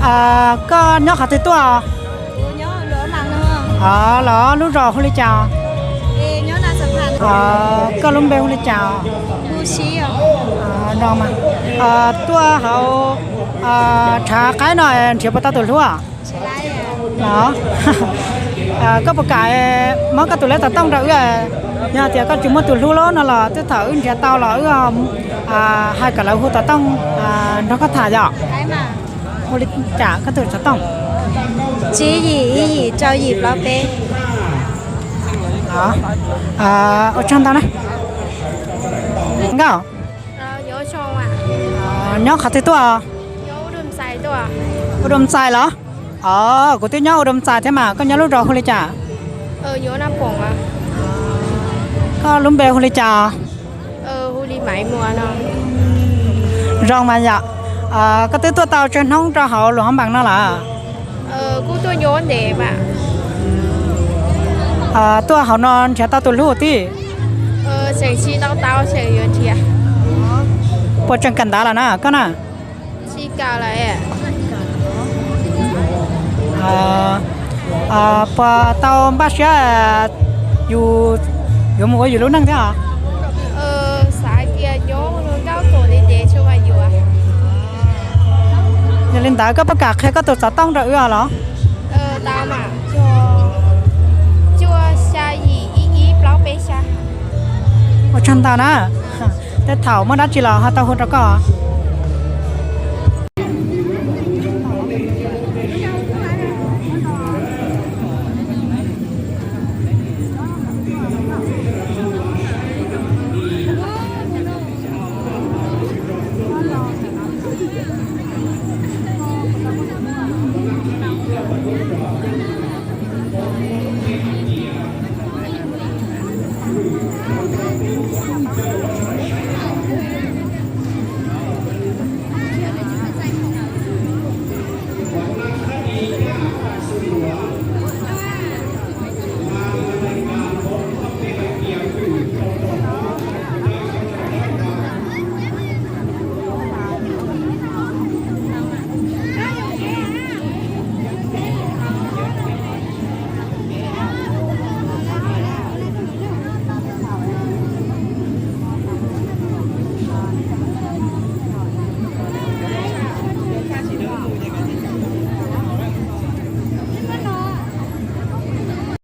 Koj nyob qhov twg tuaj? Los lub zos hu li cas? Koj lub npe hu li cas? Tuaj hauv tshav qaib no nrhiav puas tau tus hlub? Koj puas kam muab koj tus lej xov tooj rau wb? Yog tias koj tsis muaj tus hlub lawm no los twb thaum wb nrhiav tau los wb hais kom lawv hu xov tooj nrog koj tham yom. Hu li cas koj tus xov tooj? Tsib yim ib yim rau yim plaub peb. Ua tsaug ntau na. Nkauj, nyob qhov twg tuaj? Ua Dum Txais los? Os, kuv twb nyob Ua Dum Txais thiab mas, koj nyob lub zos hu li cas? Koj lub npe hu li cas? Zoo mas yom. Koj twb tuaj tau tsawg hnub rau hauv Luas Hab Npaas no lawm? Tuaj hauv no nrhiav tau tus hlub tib? Puas tseem kawm ntawv lawm na koj na? Puas tau npaj siab yus yuav mus ua yus lub neej thiab os? Yog li ntawd koj puas kam qhia koj tus xov tooj rau wb os los? Ua tsaug ntau na. Tej thaum muaj dab tsi los ho tau hu rau koj.